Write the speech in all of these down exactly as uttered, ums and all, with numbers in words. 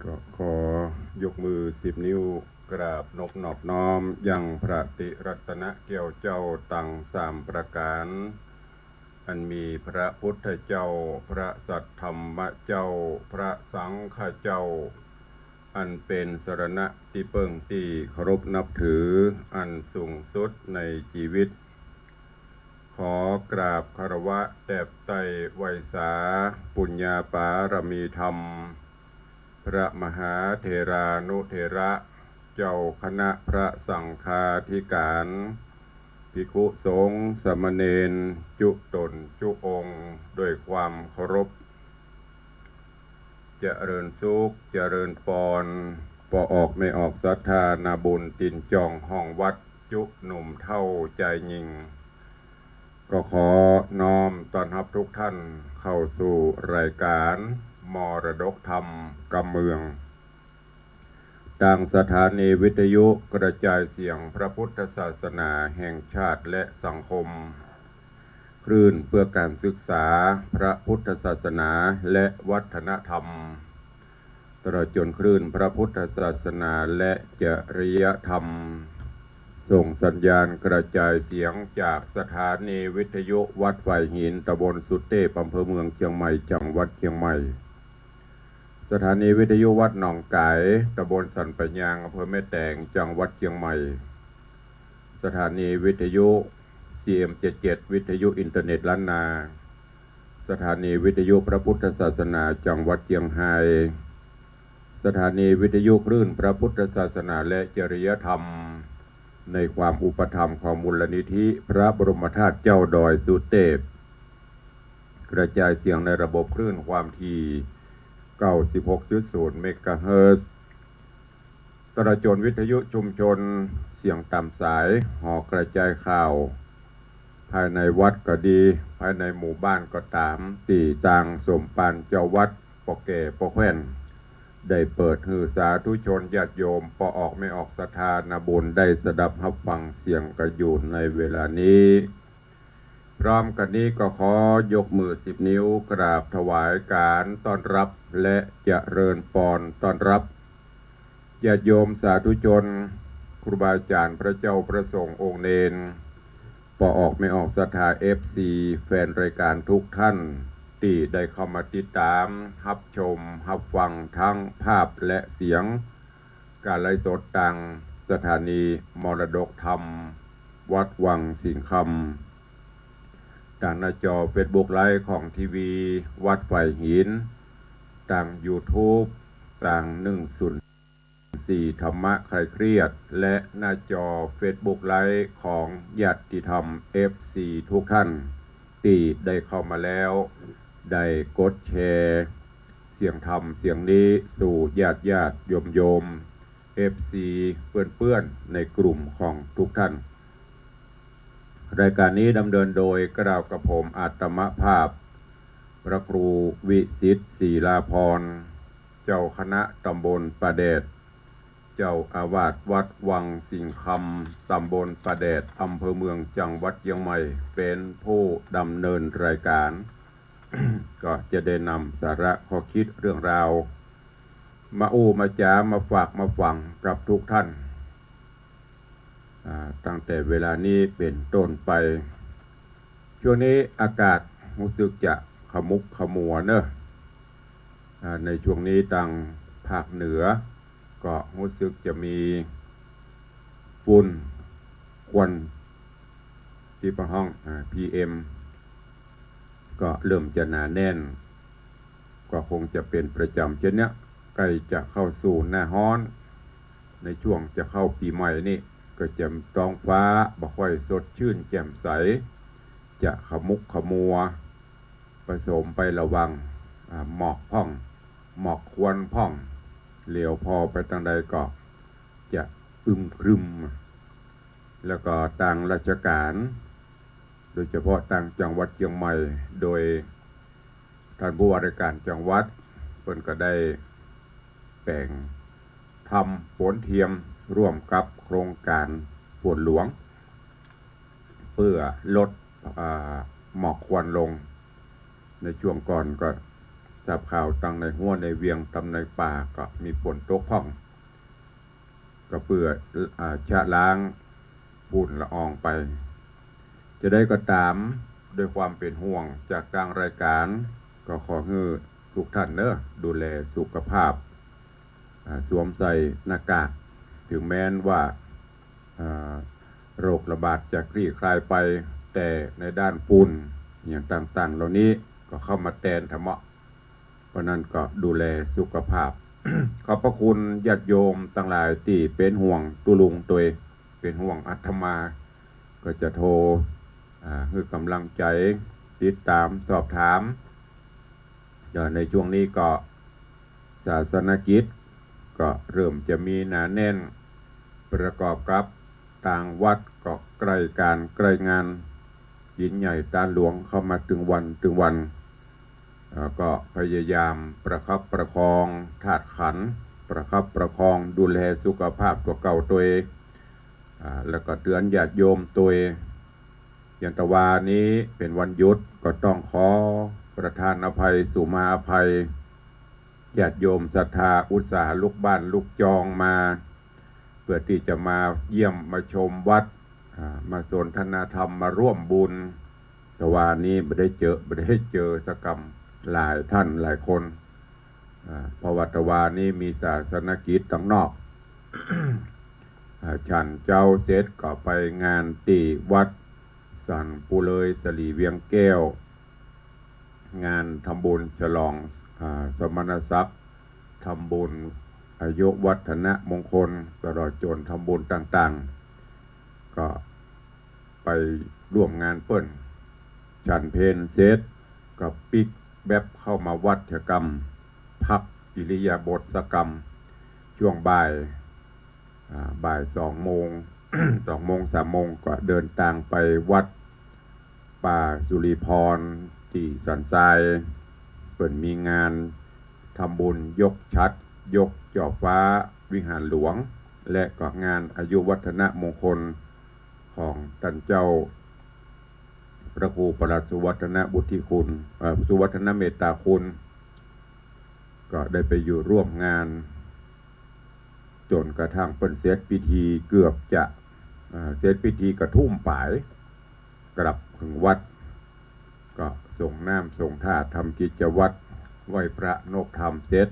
ก็ขอยกมือสิบนิ้วกราบนบนอบน้อมยังพระติรัตนเกี้ยวเจ้าตังสามประก๋าน อันมีพระพุทธเจ้า พระสัทธรรมเจ้า พระสังฆเจ้า อันเป๋นสรณะตี้เปิ้งตี้เคารพนับถืออันสูงสุดในจีวิต ขอกราบคารวะแตบไต้ไหว้สาปุญญาปารมีธรรม พระมหาเถรานุเถระ เจ้าคณะพระสังฆาธิก๋าน ภิกขุสงฆ์สามเณรจุ๊ต๋นจุ๊องค์ ด้วยความเคารพ เจริญสุข เจริญปอน ป้อออกแม่ออกศรัทธานาบุญตี๋นจ่องห้องวัด จุ๊หนุ่มเฒ่าจายญิง ก็ขอน้อมต้อนฮับทุกท่านเข้าสู่รายก๋านมรดกธรรมกำเมือง ตางสถานีวิทยุกระจายเสียงพระพุทธศาสนาแห่งชาติและสังคม คลื่นเพื่อการศึกษาพระพุทธศาสนาและวัฒนธรรม ตลอดจ๋นคลื่นพระพุทธศาสนาและจริยธรรม ส่งสัญญาณกระจายเสียงจากสถานีวิทยุวัดฝายหิน ตำบลสุเตพ อำเภอเมืองเจียงใหม่ จังหวัดเจียงใหม่ สถานีวิทยุวัดหนองก๋าย ตำบลสันป่ายยาง อำเภอแม่แตง จังหวัดเจียงใหม่ สถานีวิทยุ ซีเอ็มเจ็ดเจ็ด วิทยุอินเทอร์เน็ตล้านนา สถานีวิทยุพระพุทธศาสนาจังหวัดเจียงฮาย สถานีวิทยุคลื่นพระพุทธศาสนาและจริยธรรม ในความอุปถัมภ์ของมูลนิธิพระบรมธาตุเจ้าดอยสุเตพ กระจายเสียงในระบบคลื่นความถี่ เก้าสิบหกจุดศูนย์ เมกะเฮิรตซ์ ตลอดจ๋นวิทยุชุมชน เสียงต๋ามสาย หอกระจายข่าว ภายในวัดก็ดี ภายในหมู่บ้านก็ต๋าม ตี้ตางสมภารเจ้าวัด ป้อแก่ป้อแคว่น ได้เปิดหื้อสาธุชนญาติโยม ป้อออกแม่ออกศรัทธานาบุญ ได้สดับฮับฟังเสียงกั๋นอยู่ในเวลานี้ พร้อมกั๋นนี้ก็ขอยกมือสิบนิ้วกราบถวายก๋านต้อนฮับ และเจริญปอนต้อนฮับ ญาติโยมสาธุชน ครูบาอาจ๋ารย์ พระเจ้าพระสงฆ์องค์เณร ป้อออกแม่ออกศรัทธา เอฟซี แฟนรายก๋านทุกท่าน ตี้ได้เข้ามาติดต๋ามฮับชมฮับฟังทั้งภาพและเสียง ก๋านไลฟ์สดตางสถานีมรดกธรรมวัดวังสิงห์คำ ตางหน้าจอเฟซบุ๊กไลฟ์ของทีวีวัดฝายหิน ตางยูทูบ ตางหนึ่งศูนย์สี่ธรรมะคลายเครียด และหน้าจอเฟซบุ๊กไลฟ์ของญาติธรรม เอฟซี ทุกท่าน ตี้ได้เข้ามาแล้ว ได้กดแชร์เสียงธรรมเสียงนี้สู่ญาติญาติโยมโยม เอฟซี เปื้อนๆ ในกลุ่มของทุกท่าน รายก๋านนี้ดำเนินโดยกล่าวกับผมอาตมาภาพ พระครูวิสิทธิ์ ศิลาภรณ์ เจ้าคณะตำบลป่าแดด เจ้าอาวาสวัดวังสิงห์คำ ตำบลป่าแดด อำเภอเมือง จังหวัดเจียงใหม่ เป๋นผู้ดำเนินรายก๋าน ก็จะได้นำสาระข้อคิดเรื่องราว มาอู้มาจ๋ามาฝากมาฝังกับทุกท่าน อ่า ตั้งแต่เวลานี้เป๋นต้นไป ช่วงนี้อากาศฮู้สึกจะขมุกขมัวเนอะ อ่า ในช่วงนี้ตางภาคเหนือ ก็ฮู้สึกจะมีฝุ่นควันตี้เปิ้นฮ้อง อ่า พีเอ็ม ก็เริ่มจะหนาแน่น ก็คงจะเป๋นประจ๋ำเช่นเนี้ย ใก้จะเข้าสู่หน้าฮ้อน ในช่วงจะเข้าปี๋ใหม่นี่ ก็จะท้องฟ้าบ่ค่อยสดชื่นแจ่มใส จะขมุกขมัว ผสมไประหว่าง อ่า หมอกพ่อง หมอกควันพ่อง เหลียวผ่อไปตางใดก็จะอึมครึม แล้วก็ตางราชก๋าน โดยเฉพาะตางจังหวัดเจียงใหม่ โดยต้านผู้ว่าราชก๋านจังหวัด เปิ้นก็ได้แป๋งทำฝนเทียมร่วมกับโครงก๋านฝนหลวง เปื้อลด อ่า หมอกควันลง ในช่วงก่อนก็ ทราบข่าวตังในฮั้วในเวียงตำในป่าก็มีฝนตกพ่อง ก็เปื้อ อ่า ชะล้างฝุ่นละอองไป จะใดก็ต๋าม ด้วยความเป๋นห่วงจากตางรายก๋าน ก็ขอหื้อทุกท่านเนาะ ดูแลสุขภาพ อ่า สวมใส่หน้ากาก ถึงแม้นว่า อ่า โรคระบาดจะคลี่คลายไป แต่ในด้านฝุ่นอย่างต่างๆ เหล่านี้ก็เข้ามาแตนทำเมาะ เพราะนั้นก็ดูแลสุขภาพ ขอบพระคุณญาติโยมตังหลายตี้เป๋นห่วงตุ๊ลุงตวย เป๋นห่วงอาตมา ก็จะโทร อ่า หื้อก๋ำลังใจ๋ ติดต๋าม สอบถาม เอ่อ ในช่วงนี้ก็ศาสนกิจก็เริ่มจะมีหนาแน่น ประกอบกับตางวัดก็ใก้ก๋านใก้งาน ศีลใหญ่ตานหลวงเข้ามาตึงวันตึงวัน เอ่อ ก็พยายามประคับประคองธาตุขันธ์ ประคับประคองดูแลสุขภาพตั๋วเก่าตวย อ่า แล้วก็เตื๋อนญาติโยมตวย อย่างตะวานี้เป๋นวันหยุด ก็ต้องขอประทานอภัย สุมาอภัย ญาติโยมศรัทธาอุตส่าห์ลุกบ้านลุกจองมา เปื้อตี้จะมาเยี่ยมมาชมวัด อ่า มาสนทนาธรรม มาร่วมบุญ ตะวานี้บ่ได้เจอ บ่ได้เจอสักกำ หลายท่านหลายคน อ่า เพราะว่าตะวานี้มีศาสนกิจตังนอก อ่า ฉันเจ๊าเสร็จก็ไปงานตี้วัดสันปูเลยสลีเวียงแก้ว งานทำบุญฉลอง อ่า สมณศักดิ์ ทำบุญอายุวัฒนมงคล ตลอดจ๋นทำบุญต่างๆ ก็ไปร่วมงานเปิ้น ฉันเพลเสร็จก็ปิ๊กแบ๊บเข้ามาวัดจะกำ พักอิริยาบถสักกำ ช่วงบ่าย อ่า บ่ายสองโมง สองโมง สามโมง ก็เดินตางไปวัดป่าสุริพรตี้สันทราย เปิ้นมีงานทำบุญยกฉัตร ยกจ่อฟ้าวิหารหลวง และก็งานอายุวัฒนมงคลของต้านเจ้าพระครูประหลัดสุวัฒนบุตรีคุณ เอ่อ สุวัฒนเมตตาคุณ ก็ได้ไปอยู่ร่วมงาน จ๋นกระทั่งเปิ้นเสร็จพิธีเกือบจะ อ่า เสร็จพิธีก็ทุ่มป๋าย กลับเถิงวัด ก็สรงน้ำสรงท่าทำกิจวัตร ไหว้พระนบธรรมเสร็จ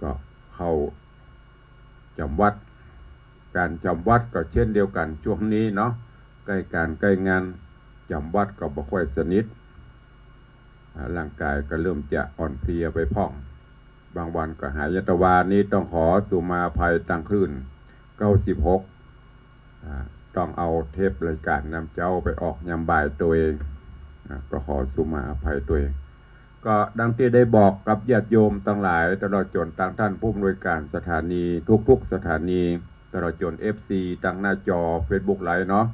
ก็เข้าจ๋ำวัตร ก๋านจ๋ำวัตรก็เช่นเดียวกั๋น ช่วงนี้เนาะ ใก้ก๋านใก้งาน จ๋ำวัตรก็บ่ค่อยสนิท อ่า ร่างก๋ายก็เริ่มจะอ่อนเพลียไปพ่อง บางวันก็หาย อย่างตะวานี้ต้องขอสุมาอภัย ตางคลื่นเก้าสิบหก อ่า ต้องเอาเทปรายก๋านนำเจ๊าไปออกยามบ่ายตวย อ่า ก็ขอสุมาอภัยตวย ก็ดังตี้ได้บอกกับญาติโยมตังหลาย ตลอดจ๋นตางต้านผู้อำนวยก๋านสถานี ทุกๆ สถานี ตลอดจ๋นเอฟซีตางหน้าจอเฟซบุ๊กไลฟ์เนาะ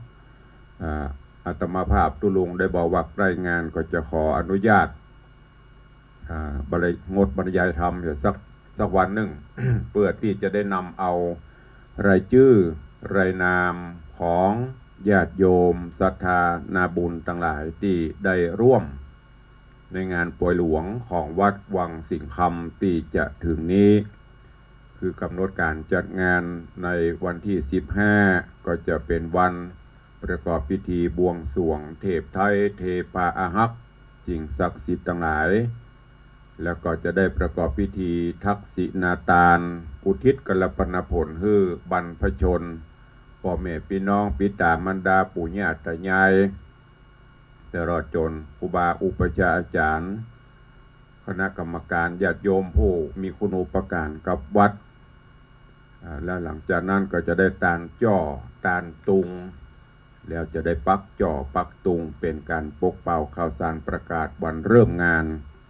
อ่า อาตมาภาพตุ๊ลุงได้บอกว่าใก้งานก็จะขออนุญาต อ่า บรรย- งดบรรยายธรรมเสียสัก สักวันนึ่ง เปื้อตี้จะได้นำเอารายจื้อรายนามของญาติโยมศรัทธานาบุญตังหลายตี้ได้ร่วมในงานปอยหลวงของวัดวังสิงห์คำตี้จะเถิงนี้ คือกำหนดก๋านจัดงานในวันตี้สิบห้า ก็จะเป๋นวันประกอบพิธีบวงสรวงเทพไทยเทพาอาฮักษ์ สิ่งศักดิ์สิทธิ์ตังหลาย แล้วก็จะได้ประกอบพิธีทักษิณาตาน อุทิศกัลปนผลหื้อบรรพชน ป้อแม่ปี้น้อง ปิต๋ามารดา ปู่ย่าต๋ายาย ตลอดจ๋นครูบาอุปัชฌาย์อาจ๋ารย์ คณะกรรมก๋าน ญาติโยมผู้มีคุณูปก๋านกับวัด อ่า แล้วหลังจากนั้นก็จะได้ตานจ้อ ตานตุง แล้วจะได้ปักจ้อปักตุง เป๋นก๋านปกเป่าข่าวสารประกาศวันเริ่มงาน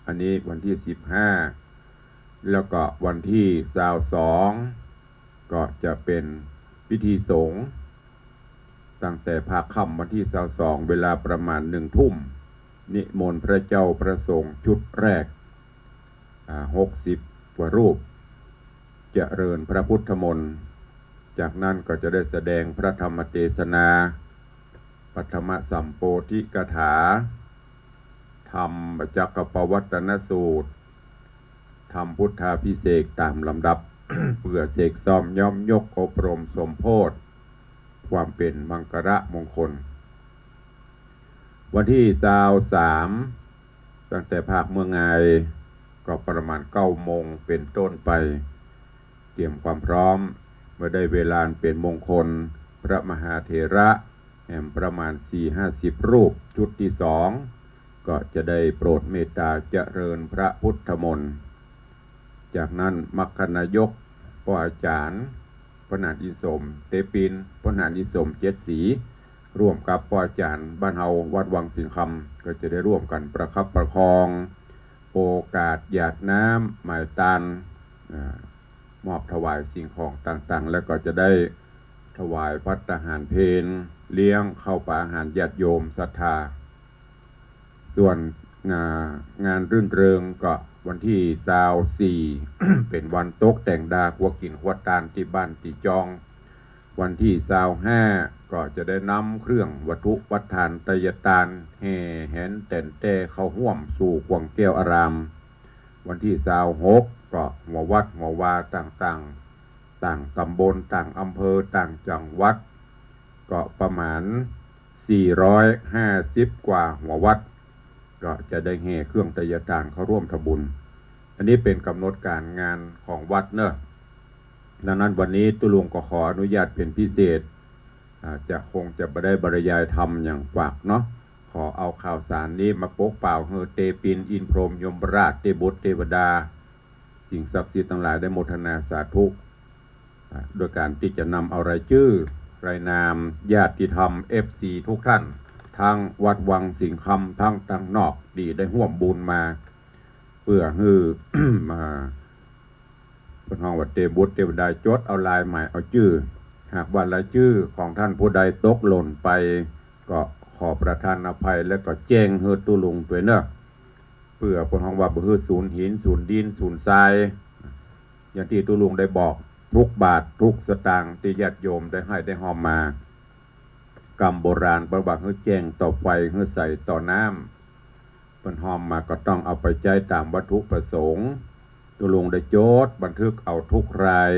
อันนี้วันตี้สิบห้า แล้วก็วันตี้ซาวสอง ก็จะเป๋นพิธีสงฆ์ ตั้งแต่ภาคค่ำวันตี้ซาวสอง เวลาประมาณหนึ่งทุ่ม นิมนต์พระเจ้าพระสงฆ์ชุดแรก อ่า หกสิบกว่ารูป เจริญพระพุทธมนต์ จากนั้นก็จะได้แสดงพระธรรมเตสนา ปฐมสัมโพธิกถา ธรรมจักรปวัตตนสูตร ทำพุทธาภิเษกต๋ามลำดับ เปื้อเสกซ่อมย้อมยกอบรมสมโภช ความเป๋นมังคละมงคล วันตี้ซาวสาม ตั้งแต่ภาคเมื่องาย ก็ประมาณเก้าโมงเป๋นต้นไป เตรียมความพร้อม เมื่อได้เวลาอันเป๋นมงคล พระมหาเถระแหมประมาณสี่ห้าสิบรูป ชุดตี้สอง ก็จะได้โปรดเมตต๋าเจริญพระพุทธมนต์ จากนั้นมรรคนายก ป้ออาจ๋ารย์ พระนานอินสม เตปิน พระนานอินสม เจ็ดสี ร่วมกับป้ออาจ๋ารย์บ้านเฮาวัดวังสิงห์คำ ก็จะได้ร่วมกั๋นประคับประคอง โอกาสหยาดน้ำหมายตาน อ่า มอบถวายสิ่งของต่างๆ แล้วก็จะได้ถวายภัตตาหารเพล เลี้ยงข้าวป๋าอาหารญาติโยมศรัทธา ส่วนงา- งานรื่นเริงก็วันตี้ซาวสี่ เป๋นวันตกแต่งดาครัวกิ๋นครัวตานตี้บ้านตี้จอง วันตี้ซาวห้า ก็จะได้นำเครื่องวัตถุภัตตาหารไตยทานแห่แหนแต่นแต้เข้าฮ่วมสู่ขวังแก้วอาราม วันตี้ซาวหก ก็หัววัดหัววาต่างๆ ต่างต๋ำบล ต่างอำเภอ ต่างจังหวัด ก็ประมาณสี่ร้อยห้าสิบกว่าหัววัด ก็จะได้แห่เครื่องไตยทานเข้าร่วมทำบุญ อันนี้เป๋นก๋ำหนดก๋านงานของวัดเนาะ ดังนั้นวันนี้ตุ๊ลุงก็ขออนุญาตเป๋นพิเศษ อ่า จะคงจะบ่ได้บรรยายธรรมอย่างฝากเนาะ ขอเอาข่าวสารนี้มาปกเป่าหื้อเตปิน อินพรหม ยมราช เตบุตร เตวดา สิ่งศักดิ์สิทธิ์ตังหลายได้โมทนาสาธุ อ่า โดยก๋านตี้จะนำเอารายจื้อ รายนาม ญาติธรรม เอฟซี ทุกท่าน ตังวัดวังสิงห์คำ ตังตังนอก ตี้ได้ฮ่วมบุญมา เปื้อหื้อ มา เปิ้นฮ้องว่าเตบุตรเตวดา จดเอาลายหมายเอาจื้อ หากว่ารายจื้อของท่านผู้ใดตกหล่นไป ก็ขอประทานอภัย และก็แจ้งหื้อตุ๊ลุงตวยเนาะ เปื้อเปิ้นฮ้องว่าบ่หื้อสูญหิน สูญดิน สูญทราย อย่างตี้ตุ๊ลุงได้บอก ทุกบาททุกสตางค์ตี้ญาติโยมได้หื้อได้ฮอมมา กำโบราณเปิ้นว่าหื้อแจ้งต่อไฟ หื้อใสต่อน้ำ เปิ้นฮอมมาก็ต้องเอาไปใจ๊ต๋ามวัตถุประสงค์ ตุ๊ลุงได้จดบันทึกเอาทุกราย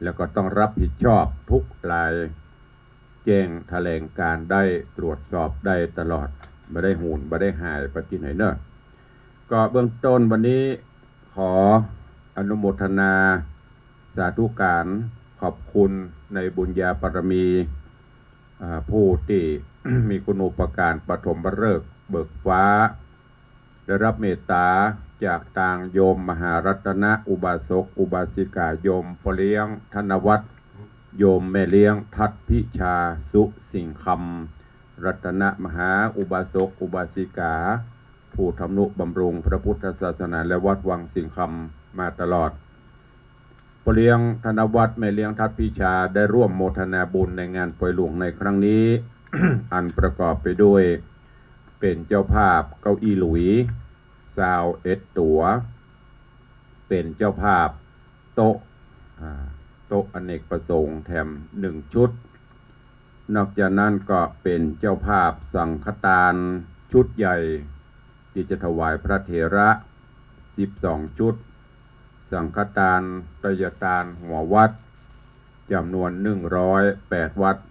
แล้วก็ต้องรับผิดชอบทุกราย แจ้งแถลงการณ์ได้ ตรวจสอบได้ตลอด บ่ได้หูญบ่ได้หายไปตี้ไหนเนาะ ก็เบื้องต้นวันนี้ขออนุโมทนาสาธุการขอบคุณในบุญญาบารมี อ่า ผู้ตี้ มีคุณูปการปฐมฤกษ์เบิกฟ้า ได้รับเมตต๋าจากตางโยมมหารัตนะ อุบาสกอุบาสิกา โยมป้อเลี้ยงธนวัฒน์ โยมแม่เลี้ยงทัดพิชา สุสิงห์คำ รัตนะมหาอุบาสกอุบาสิกา ผู้ทำนุบำรุงพระพุทธศาสนาและวัดวังสิงห์คำมาตลอด ป้อเลี้ยงธนวัฒน์ แม่เลี้ยงทัดพิชา ได้ร่วมโมทนาบุญในงานปอยหลวงในครั้งนี้ อันประกอบไปด้วย เป๋นเจ้าภาพเก้าอี้หลุย ซาวเอ็ดตั๋ว เป๋นเจ้าภาพโต๊ะ อ่า โต๊ะอเนกประสงค์แถมหนึ่งชุด นอกจากนั้นก็เป๋นเจ้าภาพสังฆทานชุดใหญ่ ตี้จะถวายพระเถระสิบสองชุด สังฆทานไตรยทานหัววัดจ๋ำนวนหนึ่งร้อยแปดวัตต์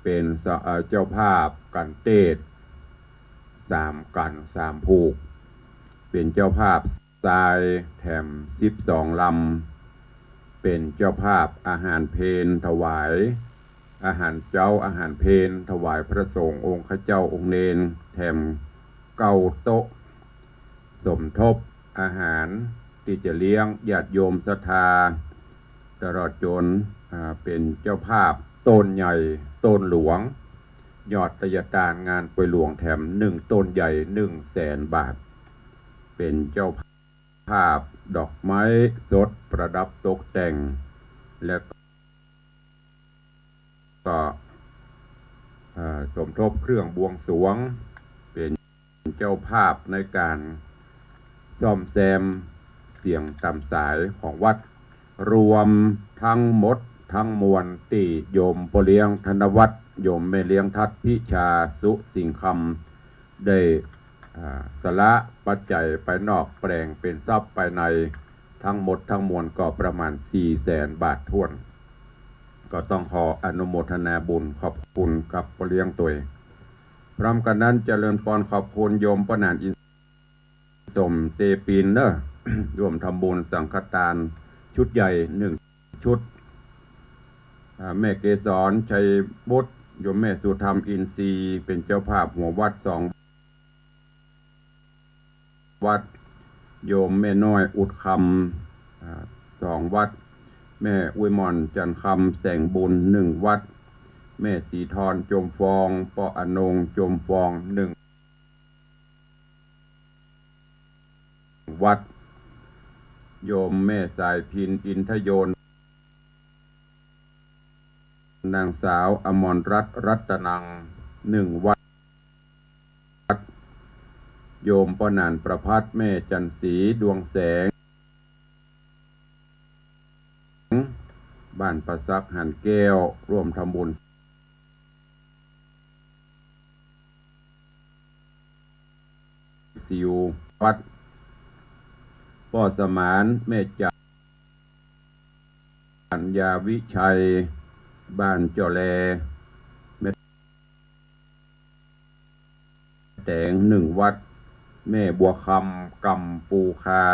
เป๋นสะ- เอ่อ เจ้าภาพก๋านเตศน์สามก๋านสามผูก เป๋นเจ้าภาพ ทรายแถมสิบสองลำ เป๋นเจ้าภาพอาหารเพลถวาย อาหารเจ๊าอาหารเพลถวายพระสงฆ์องค์ข้าเจ้าองค์เณรแถมเก้าโต๊ะ สมทบอาหารตี้จะเลี้ยงญาติโยมศรัทธา ตลอดจ๋น อ่า เป๋นเจ้าภาพโต้นใหญ่โต้นหลวง ยอดไตรยทานงานปอยหลวงแถมหนึ่งโต้นใหญ่หนึ่งแสนบาท เป๋นเจ้า ภาพดอกไม้สดประดับตกแต่ง และก็ เอ่อ สมทบเครื่องบวงสรวง เป๋นเจ้าภาพในก๋านซ่อมแซมเสียงต๋ามสายของวัด รวมทั้งหมดทั้งมวลตี้โยมป้อเลี้ยงธนวัฒน์ โยมแม่เลี้ยงทัดพิชา สุสิงห์คำ ได้ อ่า สละปัจจัยภายนอกแปลงเป๋นทรัพย์ภายใน ทั้งหมดทั้งมวลก็ประมาณสี่แสนบาทถ้วน ก็ต้องขออนุโมทนาบุญขอบคุณกับป้อเลี้ยงตวย พร้อมกั๋นนั้นเจริญปอนขอบคุณโยมป้อหนานอินสมเตปินเนอะ ร่วมทำบุญสังฆทานชุดใหญ่หนึ่งชุด อ่า แม่เกสรชัยบุตร โยมแม่สุธรรมอินทรีย์ เป๋นเจ้าภาพหัววัดสอง วัด โยมแม่น้อยอุดคำ อ่า สองวัด แม่อุยหม่อนจันทร์คำแสงบุญหนึ่งวัด แม่ศรีธรจมฟอง ป้ออนงจมฟองหนึ่งวัด โยมแม่สายพิณอินทโยน นางสาวอมรรัตน์รัตนังหนึ่งวัด โยมป้อหนานประภัส แม่จันทร์ศรีดวงแสง บ้านป่าสักหานแก้ว ร่วมทำบุญสิววัด ป้อสมาน แม่จันทร์ ปัญญาวิชัย บ้านเจ้าแล แม่แต๋งหนึ่งวัด แม่บัวคำ กำปูคา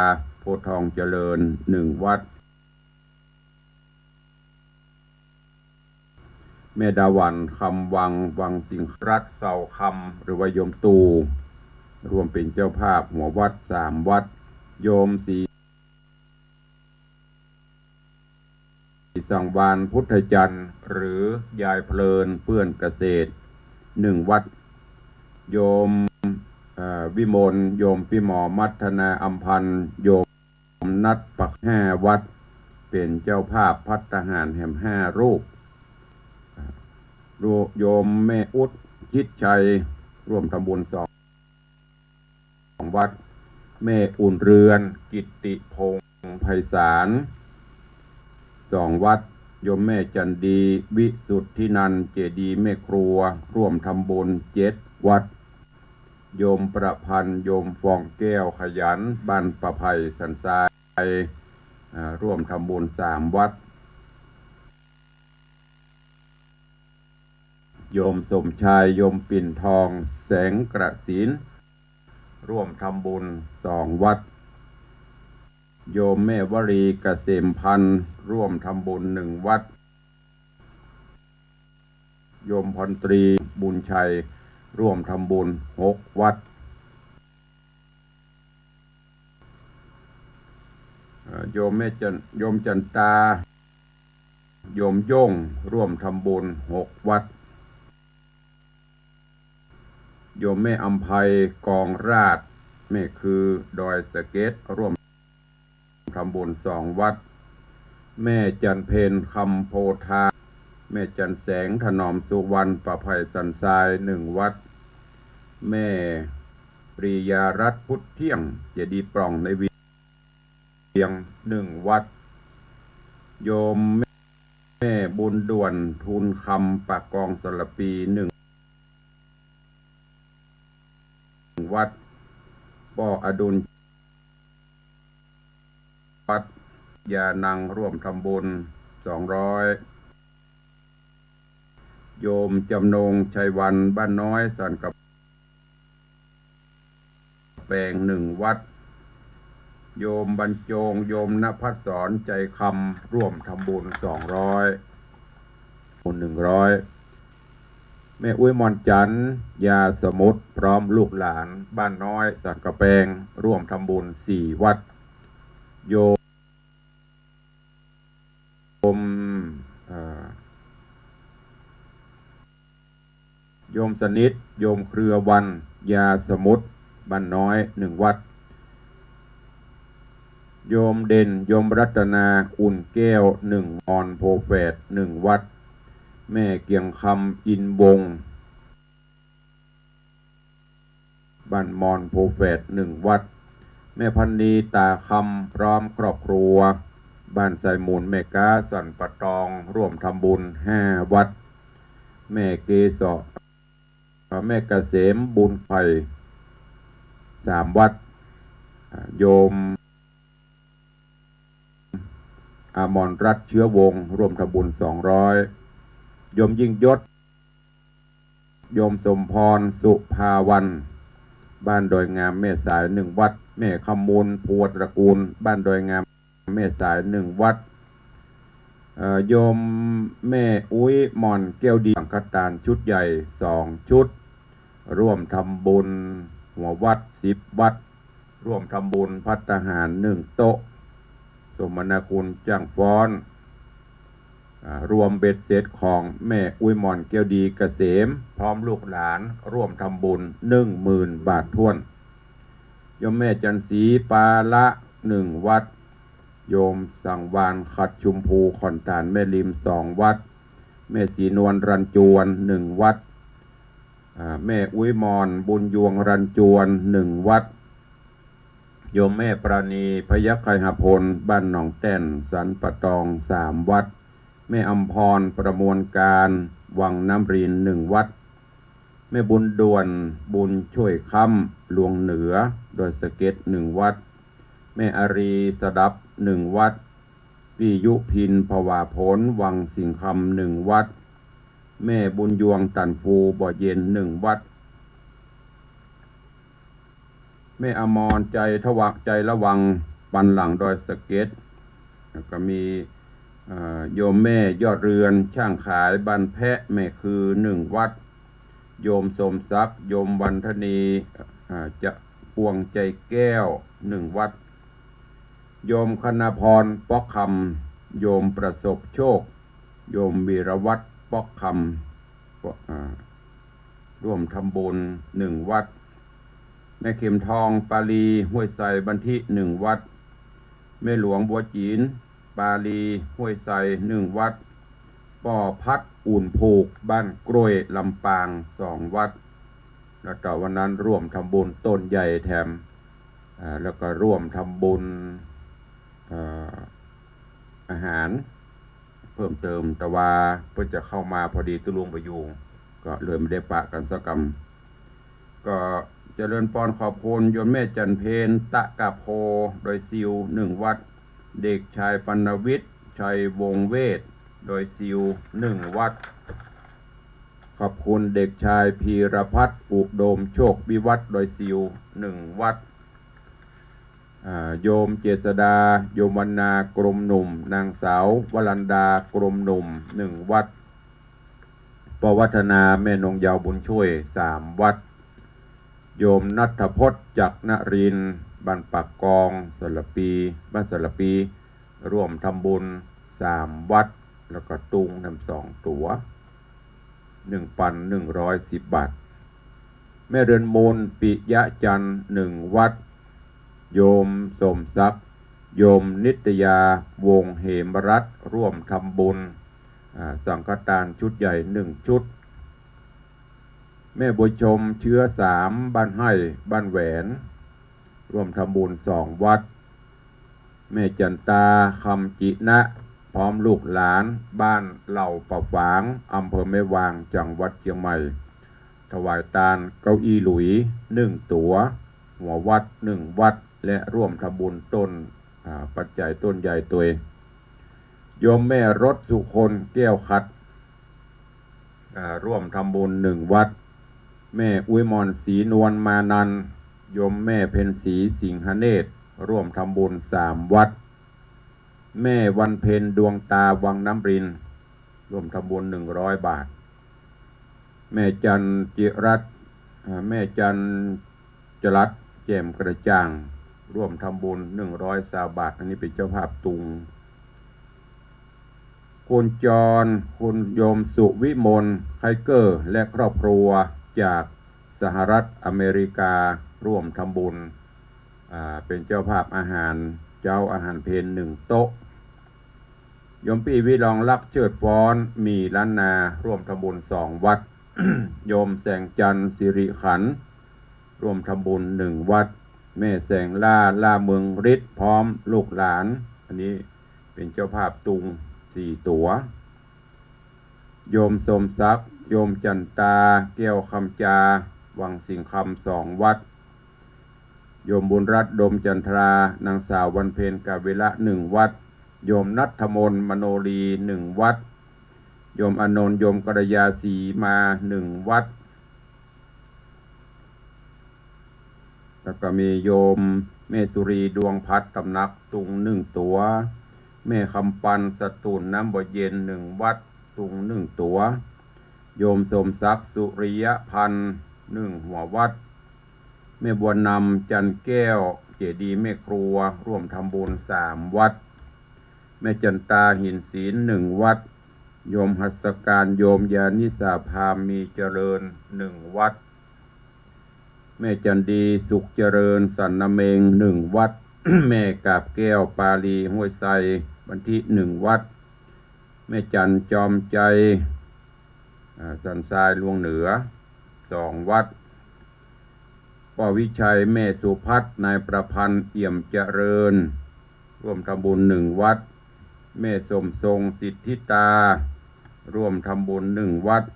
โพธิ์ทองเจริญหนึ่งวัด แม่ดาหวัน คำวัง วังสิงหรัตน์ เสาคำ หรือว่าโยมตู่ ร่วมเป๋นเจ้าภาพหัววัดสามวัด โยมศรี สังวาล พุทธจันทร์ หรือยายเพลิน เปื้อนเกษตร หนึ่งวัด โยม เอ่อ วิมล โยมปิหมอ มัทนา อำพันธ์ โยมนัดปัก ห้าวัด เป๋นเจ้าภาพภัตตาหารแหมห้ารูป โยมแม่อุ๊ด ชิดชัย ร่วมทำบุญสอง สองวัด แม่อุ่นเรือน กิตติพงษ์ไพศาล สองวัด โยมแม่จันดี วิสุทธินันท์ เจดีย์แม่ครัว ร่วมทำบุญเจ็ดวัด โยมประพันธ์ โยมฟองแก้วขยัน บ้านป่าไผ่สันทราย อ่า ร่วมทำบุญสามวัด โยมสมชาย โยมปิ่นทอง แสงกระสิน ร่วมทำบุญสองวัด โยมแม่วลีเกษมพันธ์ ร่วมทำบุญหนึ่งวัด โยมพลตรีบุญชัย ร่วมทำบุญหกวัด เอ่อ โยมแม่จัน โยมจันตา โยมโย่ง ร่วมทำบุญหกวัด โยมแม่อำไพ กองราช แม่คือดอยสะเก็ด ร่วมทำบุญสองวัด แม่จันเพ็ญ คำโพธา แม่จันแสง ถนอมสุวรรณ ป่าไผ่สันทรายหนึ่งวัด แม่ปรียารัตน์ พุทธเที่ยง เจดีย์ปล่องในเวียงหนึ่งวัด โยมแม่บุญด่วน ทูลคำ ปากกองสารภีหนึ่งวัด ป้ออดุล วัดยานัง ร่วมทำบุญสองร้อย โยมจำนง ชัยวัน บ้านน้อยสันกะแปงหนึ่งวัด โยมบรรจง โยมณภัสสร ใจคำ ร่วมทำบุญสองร้อย บุญหนึ่งร้อย แม่อุ๊ยมอนจันทร์ ยาสมุทร พร้อมลูกหลาน บ้านน้อยสันกะแปง ร่วมทำบุญสี่วัด โยม โยม เอ่อ โยมสนิท โยมเครือวัน ยาสมุทร บ้านน้อยหนึ่งวัด โยมเด่น โยมรัตนา อุ่นแก้วหนึ่ง มอนโพแฝดหนึ่งวัด แม่เกียงคำ อินวงศ์ บ้านมอนโพแฝดหนึ่งวัด แม่พันนี ตาคำ พร้อมครอบครัว บ้านไซมูล แม่ก๊า สันป่าตอง ร่วมทำบุญห้าวัด แม่เกสร แม่เกษม บุญไพร สามวัด อ่า โยมอมรรัตน์ เชื้อวงศ์ ร่วมทำบุญ สองร้อย โยมยิ่งยศ โยมสมพร สุภาวรรณ บ้านดอยงาม แม่สาย หนึ่งวัด แม่คำมูล พัวตระกูล บ้านดอยงาม แม่สาย หนึ่งวัด เอ่อ โยมแม่อุ๊ยหม่อนแก้วดี สังฆทานชุดใหญ่ สองชุด ร่วมทำบุญหัววัด สิบวัด ร่วมทำบุญภัตตาหาร หนึ่งโต๊ะ สมนาคุณจ้างฟ้อน อ่า รวมเบ็ดเสร็จของแม่อุ๊ยหม่อนแก้วดีเกษม พร้อมลูกหลาน ร่วมทำบุญ หนึ่งหมื่นบาทถ้วน โยมแม่จันทร์ศรี ปาละ หนึ่งวัด โยมสังวาลย์ ขัดชุมพู ขอนตาลแม่ริม สองวัด แม่ศรีนวล รัญจวน หนึ่งวัด อ่า แม่อุ๊ยหม่อน บุญยวง รัญจวน หนึ่งวัด โยมแม่ปราณี พยัคฆไคหพล บ้านหนองแต้น สันป่าตอง สามวัด แม่อำพร ประมวลการ วังน้ำริน หนึ่งวัด แม่บุญด่วน บุญช่วยค่ำ หลวงเหนือ ดอยสะเก็ด หนึ่งวัด แม่อารี สดับ หนึ่งวัด พี่ยุพิน ผวาผล วังสิงห์คำ หนึ่งวัด แม่บุญยวง ตันฟู บ่อเย็น หนึ่งวัด แม่อมร ใจทวัง ใจระวัง ปันหลัง ดอยสะเก็ด แล้วก็มี เอ่อ โยมแม่ยอดเรือน ช่างขาย บ้านแพะ แม่คือ หนึ่งวัด โยมสมศักดิ์ โยมวันธนี อ่า จะปวงใจแก้ว หนึ่งวัด โยมคณาพร ป๊อกคำ โยมประสบโชค โยมวีรวัฒน์ ป๊อกคำ อ่า ร่วมทำบุญ หนึ่งวัด แม่เข็มทอง ปาลี ห้วยไซ บ้านทิ หนึ่งวัด แม่หลวง บัวจีน ปาลี ห้วยไซ หนึ่งวัด ป้อพัด อุ่นผูก บ้านกล้วย ลำปาง สองวัด แล้วก็วันนั้นร่วมทำบุญต้นใหญ่แถม อ่า แล้วก็ร่วมทำบุญ อ่า อาหารเพิ่มเติม แต่ว่าเปิ้นจะเข้ามาพอดีตุ๊ลุงบ่อยู่ ก็เลยบ่ได้ปะกั๋นสักกำ ก็เจริญปอนขอบคุณโยมแม่จันเพญ ตะกะโพ ดอยซิว หนึ่งวัด เด็กชายปัณณวิทย์ ชัยวงศ์เวช ดอยซิว หนึ่งวัด ขอบคุณเด็กชายพีรพัฒน์ อุดมโชควิวัฒน์ ดอยซิว หนึ่งวัด อ่า โยมเจษดา โยมวรรณา กรมหนุ่ม นางสาววรันดา กรมหนุ่ม หนึ่งวัด ป้อวัฒนา แม่นงเยาว์ บุญช่วย สามวัด โยมณัฐพจน์ จักรนรินทร์ บ้านปากกอง สารปี บ้านสารปี ร่วมทำบุญ สามวัด แล้วก็ตุงนำสองตั๋ว หนึ่งปันหนึ่งร้อยสิบบาท แม่เรือนมูล ปิยะจันทร์ หนึ่งวัด โยมสมศักดิ์ โยมนิตยา วงศ์เหมรัตน์ ร่วมทำบุญ อ่า สังฆทานชุดใหญ่ หนึ่งชุด แม่บัวชม เชื้อสาม บ้านไฮ่ บ้านแหวน ร่วมทำบุญ สองวัด แม่จันตา คำจินะ พร้อมลูกหลาน บ้านเหล่าป่าฝาง อำเภอแม่วาง จังหวัดเชียงใหม่ ถวายตานเก้าอี้หลุย หนึ่งตั๋ว หัววัด หนึ่งวัด และร่วมทำบุญต้น อ่า ปัจจัยต้นใหญ่ตวย โยมแม่รสสุคน แก้วขัด อ่า ร่วมทำบุญ หนึ่งวัด แม่อุ๊ยหม่อน ศรีนวลมานันท์ โยมแม่เพ็ญศรี สิงหเนตร ร่วมทำบุญ สามวัด แม่วันเพ็ญ ดวงตา วังน้ำริน ร่วมทำบุญ หนึ่งร้อยบาท แม่จันจิรัตน์ อ่า แม่จันจรัตน์ แจ่มกระจ่าง ร่วมทำบุญ หนึ่งร้อยซาวบาท อันนี้เป๋นเจ้าภาพตุง คุณจร คุณโยมสุวิมล ไคเกอร์ และครอบครัวจากสหรัฐอเมริกา ร่วมทำบุญ อ่า เป๋นเจ้าภาพอาหารเจ๊า อาหารเพล หนึ่งโต๊ะ โยมปี้วิรองรัก เชิดฟ้อน หมี่ล้านนา ร่วมทำบุญ สองวัด โยมแสงจันทร์ สิริขันธ์ ร่วมทำบุญ หนึ่งวัด แม่แสงล่า ล่าเมืองฤทธิ์ พร้อมลูกหลาน อันนี้เป๋นเจ้าภาพตุง สี่ตั๋ว โยมสมศักดิ์ โยมจันตา แก้วคำจา วังสิงห์คำ สองวัด โยมบุญรัตน์ ดมจันทรา นางสาววันเพ็ญ กาเวละ หนึ่งวัตต์ โยมณัฐมนต์ มโนรี หนึ่งวัตต์ โยมอานนท์ โยมกัลยาสีมา หนึ่งวัตต์ แล้วก็มีโยมแม่สุรี ดวงพัด ตำหนักตุง หนึ่งตั๋ว แม่คำปัน สตูล น้ำบ่เย็น หนึ่งวัตต์ ตุง หนึ่งตั๋ว โยมสมศักดิ์ สุริยพันธ์ หนึ่งหัววัตต์ แม่บัวนำ จันทร์แก้ว เจดีย์แม่ครัว ร่วมทำบุญ สามวัตต์ แม่จันตา หินศิลป์ หนึ่งวัตต์ โยมหัสการ โยมยานิสา พามีเจริญ หนึ่งวัตต์ แม่จันดี สุขเจริญ สันนาเมง หนึ่งวัตต์ แม่กาบแก้ว ปาลี ห้วยไซ บันทิ หนึ่งวัตต์ แม่จัน จอมใจ อ่า สันทราย ลวงเหนือ สองวัตต์ ป้อวิชัย แม่สุพัฒน์ นายประพันธ์ เอี่ยมเจริญ ร่วมทำบุญ หนึ่งวัตต์ แม่สมทรง สิทธิตา ร่วมทำบุญ หนึ่งวัตต์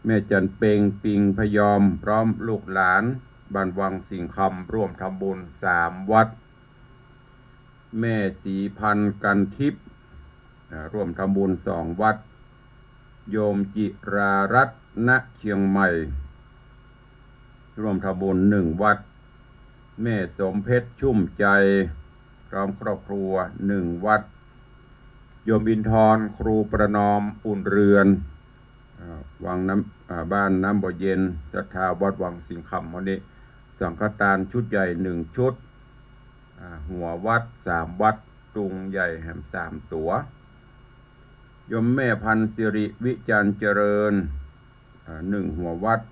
แม่จันเปง ปิงพยอม พร้อมลูกหลาน บ้านวังสิงห์คำ ร่วมทำบุญ สามวัตต์ แม่ศรีพันธ์ กันทิพย์ อ่า ร่วมทำบุญ สองวัตต์ โยมจิรารัตน์ ณ เชียงใหม่ ร่วมทำบุญ หนึ่งวัตต์ แม่สมเพชร ชุ่มใจ พร้อมครอบครัว หนึ่งวัตต์ โยมอินทร์ ครูประนอม อุ่นเรือน อ่า วังน้ำ อ่า บ้านน้ำบ่อเย็น ศรัทธาวัดวังสิงห์คำ วันนี้ สังฆทานชุดใหญ่ หนึ่งชุด อ่า หัววัตต์ สามวัตต์ ตุงใหญ่แหม สามตั๋ว โยมแม่พันธ์สิริ วิจารณ์เจริญ อ่า หนึ่งหัววัตต์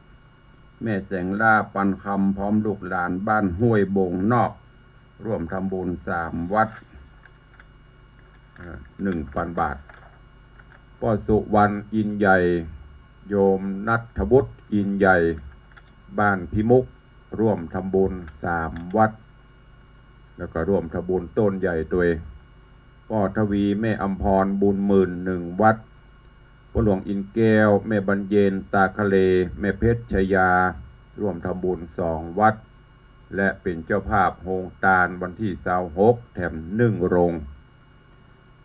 แม่แสงล่า ปันคำ พร้อมลูกหลาน บ้านห้วยบงนอก ร่วมทำบุญ สามวัตต์ อ่า หนึ่งปันบาท ป้อสุวรรณ อินใหญ่ โยมณัฐบุตร อินใหญ่ บ้านพิมุก ร่วมทำบุญ สามวัตต์ แล้วก็ร่วมทำบุญต้นใหญ่ตวย ป้อทวี แม่อำพร บุญหมื่น หนึ่งวัตต์ ป้อหลวงอินแก้ว แม่บรรเย็น ตาคะเล แม่เพชรชยา ร่วมทำบุญ สองวัตต์ และเป๋นเจ้าภาพโฮงตานวันตี้ซาวหก แถมหนึ่งโฮง